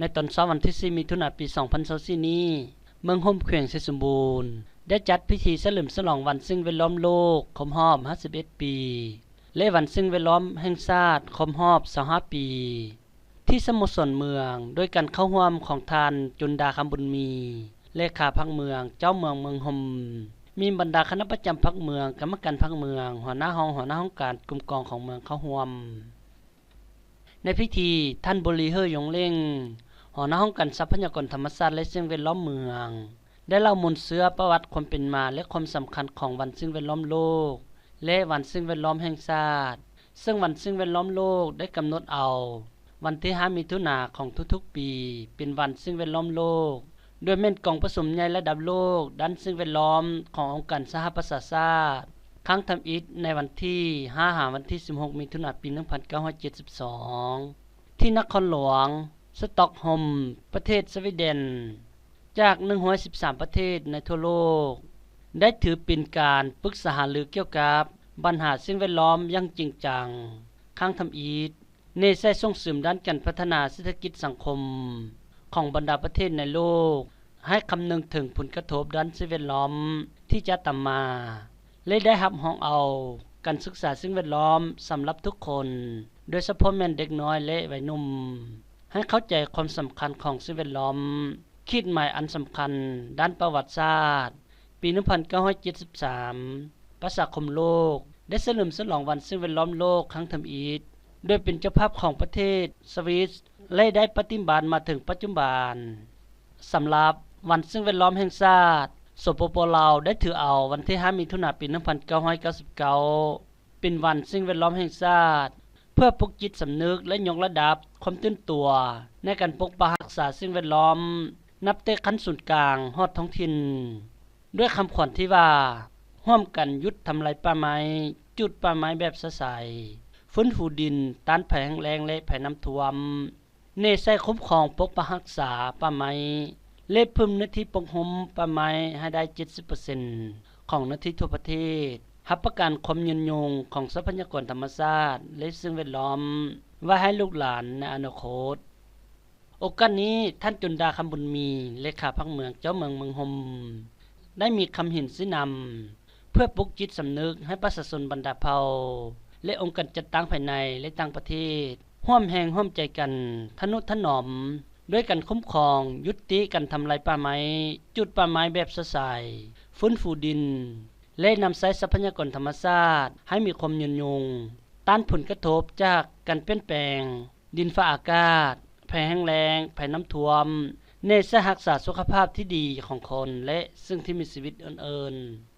ໃນຕອນເຊົ້າວັນທີສີ່ ມິຖຸນາ ປີສອງພັນຊາວສີ່ນີ້, ເມືອງໂຮມ ແຂວງໄຊສົມບູນ ໄດ້ຈັດພິທີສະເຫຼີມສະຫຼອງວັນສິ່ງແວດລ້ອມໂລກຄົບຮອບຫ້າສິບເອັດປີ ແລະ ວັນສິ່ງແວດລ້ອມແຫ່ງຊາດຄົບຮອບຊາວຫ້າປີ ທີ່ສະໂມສອນເມືອງ ໂດຍການເຂົ້າຮ່ວມຂອງທ່ານ ຈຸນດາ ຄຳບຸນມີ ເລຂາພັກເມືອງ, ເຈົ້າເມືອງເມືອງໂຮມ, ມີບັນດາຄະນະປະຈຳພັກເມືອງ, ກຳມະການພັກເມືອງ, ຫົວໜ້າຫ້ອງ, ຫົວໜ້າຫ້ອງການກຸ່ມກອງຂອງເມືອງເຂົ້າຮ່ວມ. ໃນພິທີ, ທ່ານ ບົວລີເຮີ ຢົງເຫຼັ່ງ ຫົວໜ້າຫ້ອງການຊັບພະຍາກອນທຳມະຊາດ ແລະ ສິ່ງແວດລ້ອມເມືອງ ໄດ້ເລົ່າມູນເຊື້ອປະຫວັດຄວາມເປັນມາ ແລະ ຄວາມສຳຄັນຂອງວັນສິ່ງແວດລ້ອມໂລກ ແລະ ວັນສິ່ງແວດລ້ອມແຫ່ງຊາດ, ເຊິ່ງວັນສິ່ງແວດລ້ອມໂລກໄດ້ກຳນົດເອົາວັນທີຫ້າ ມິຖຸນາຂອງທຸກໆປີ ເປັນວັນສິ່ງແວດລ້ອມໂລກ, ໂດຍແມ່ນກອງປະຊຸມໃຫຍ່ລະດັບໂລກດ້ານສິ່ງແວດລ້ອມຂອງອົງການສະຫະປະຊາຊາດ ຄັ້ງທຳອິດໃນວັນທີຫ້າ ຫາວັນທີສິບຫົກ ມິຖຸນາ ປີໜຶ່ງພັນເກົ້າຮ້ອຍເຈັດສິບສອງ ທີ່ນະຄອນຫຼວງສະຕ໋ອກໂຮມ ປະເທດສະວີເດັນ ຈາກໜຶ່ງຮ້ອຍສິບສາມປະເທດໃນທົ່ວໂລກ ໄດ້ຖືເປັນການປຶກສາຫາລືກ່ຽວກັບບັນຫາສິ່ງແວດລ້ອມຢ່າງຈິງຈັງ ຄັ້ງທຳອິດ, ເນັ້ນໃສ່ສົ່ງເສີມດ້ານການພັດທະນາເສດຖະກິດສັງຄົມຂອງບັນດາປະເທດໃນໂລກ ໃຫ້ຄຳນຶງເຖິງຜົນກະທົບດ້ານສິ່ງແວດລ້ອມທີ່ຈະຕາມມາ ແລະ ໄດ້ຮັບຮອງເອົາການສຶກສາສິ່ງແວດລ້ອມສຳລັບທຸກຄົນ, ໂດຍສະເພາະແມ່ນເດັກນ້ອຍ ແລະ ໄວໜຸ່ມ, ໃຫ້ເຂົ້າໃຈຄວາມສຳຄັນຂອງສິ່ງແວດລ້ອມ, ຂີດໝາຍອັນສຳຄັນດ້ານປະຫວັດສາດ. ປີໜຶ່ງພັນເກົ້າຮ້ອຍເຈັດສິບສາມ ປະຊາຄົມໂລກໄດ້ສະເຫຼີມສະຫຼອງວັນສິ່ງແວດລ້ອມໂລກຄັ້ງທຳອິດ ໂດຍເປັນເຈົ້າພາບຂອງປະເທດສະວິດ ແລະ ໄດ້ປະຕິບັດມາເຖິງປັດຈຸບັນ. ສຳລັບວັນສິ່ງແວດລ້ອມແຫ່ງຊາດ ສປປ ລາວ ໄດ້ຖືເອົາວັນທີຫ້າ ມິຖຸນາ ປີໜຶ່ງພັນເກົ້າຮ້ອຍເກົ້າສິບເກົ້າ ເປັນວັນສິ່ງແວດລ້ອມແຫ່ງຊາດ ເພື່ອປຸກຈິດສຳນຶກ ແລະ ຍົກລະດັບຄວາມຕື່ນຕົວໃນການປົກປັກຮັກສາສິ່ງແວດລ້ອມ ນັບແຕ່ຂັ້ນສູນກາງຮອດທ້ອງຖິ່ນ ດ້ວຍຄຳຂວັນທີ່ວ່າ ຮ່ວມກັນຢຸດທຳລາຍປ່າໄມ້, ຈູດປ່າໄມ້ແບບຊະຊາຍ, ຟື້ນຟູດິນ, ຕ້ານໄພແຫ້ງແລ້ງ ແລະ ໄພນ້ຳຖ້ວມ, ເນັ້ນໃສ່ຄຸ້ມຄອງປົກປັກຮັກສາປ່າໄມ້ ແລະ ເພີ່ມເນື້ອທີ່ປົກໂຮມປ່າໄມ້ໃຫ້ໄດ້ເຈັດສິບເປີເຊັນຂອງເນື້ອທີ່ທົ່ວປະເທດ, ຮັບປະກັນຄວາມຍືນຍົງຂອງຊັບພະຍາກອນທຳມະຊາດ ແລະ ສິ່ງແວດລ້ອມ ໄວ້ໃຫ້ລູກຫຼານໃນອະນາຄົດ. ໂອກາດນີ້, ທ່ານ ຈຸນດາ ຄຳບຸນມີ ເລຂາພັກເມືອງ, ເຈົ້າເມືອງເມືອງໂຮມ ໄດ້ມີຄຳເຫັນຊີ້ນຳ ເພື່ອປຸກຈິດສຳນຶກໃຫ້ປະຊາຊົນບັນດາເຜົ່າ ແລະ ອົງການຈັດຕັ້ງພາຍໃນ ແລະ ຕ່າງປະເທດ ຮ່ວມແຮງຮ່ວມໃຈກັນທະນຸຖະໜອມ ດ້ວຍການຄຸ້ມຄອງ, ຍຸຕິການທຳລາຍປ່າໄມ້, ຈູດປ່າໄມ້ແບບຊະຊາຍ, ຟື້ນຟູດິນ ແລະ ນຳໃຊ້ຊັບພະຍາກອນທຳມະຊາດໃຫ້ມີຄວາມຍືນຍົງ, ຕ້ານຜົນກະທົບຈາກການປ່ຽນແປງ ດິນຟ້າອາກາດ, ໄພແຫ້ງແລ້ງ, ໄພນ້ຳຖ້ວມ, ແນໃສ່ຮັກສາສຸຂະພາບທີ່ດີຂອງຄົນ ແລະ ສິ່ງທີ່ມີຊີວິດອື່ນໆ.